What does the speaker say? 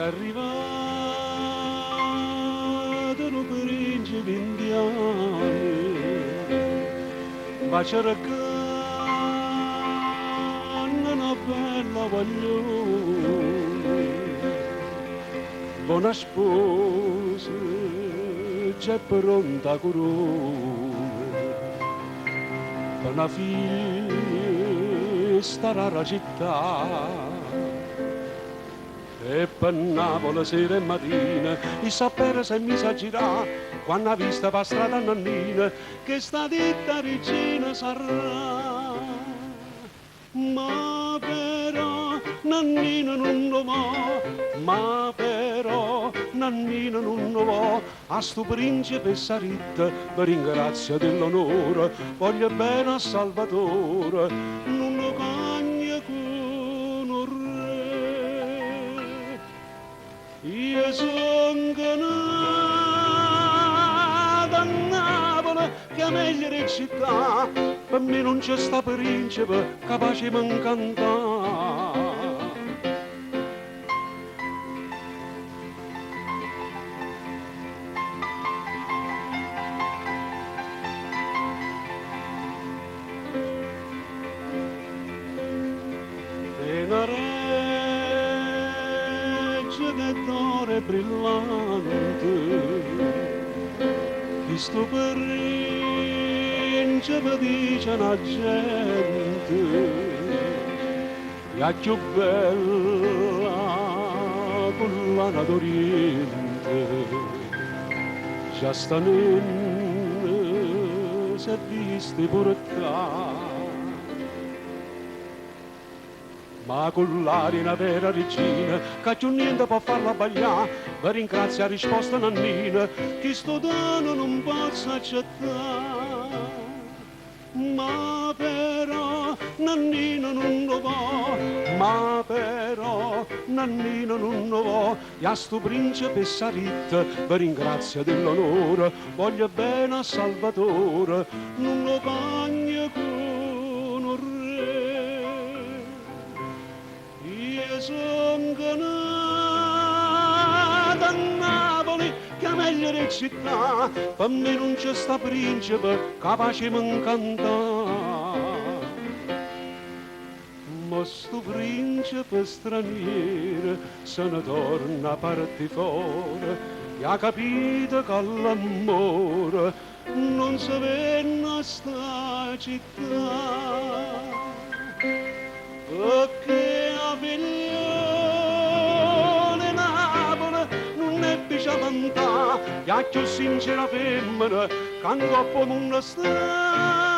arrivato nu principe indiano, va cercanno na bella guagliona, vo' na sposa, già è pronta 'a corona, pe' na figlia 'e 'sta rara città. E pe' Napule sera e matina isso a pere s'è miso a girà, quanno ha visto p' 'a strada a Nannina, chesta ditta regina sarrà. Ma però Nannina nun 'o vo', ma però Nannina nun 'o vo', a stu princepe 'e Saritta, ve ringrazio dell'onore, voglio bene a Salvatore, nun 'o cagno cu nu rre. Io songo nato a Napule, che è 'a meglio d' 'e città, pe' me nun ce sta princepe capace 'e me 'ncantà. È na reggia de d'oro e brillante, chistu princepe diceno 'a gente, è 'a cchiù bella cullana d'Oriente, già sta nenna s'è vista 'e purtà. Ma cu ll'aria 'e na vera riggina, ca cchiù niente pò farla abbaglià, ve ringrazio, ha risposto Nannina, chistu dono nun pozzo accettà. Ma però Nannina nun 'o vo', ma però Nannina nun 'o vo', e a stu princepe 'e Saritta ve ringrazio dell'onore, voglio bene a Salvatore, nun 'o cagno cu nu rre. Io songo nato a Napoli, che è 'a meglio d' 'e città, pe' me nun ce sta princepe capace 'e me 'ncantà. Ma stu princepe straniero se ne torna 'a parte 'e fore e ha capito ca l'ammore nun se venne a sta città. Pecché 'a figliola 'e Napule nun è picciavantà, è 'a cchiù sincera femmena ca 'ncopp' 'o munno sta.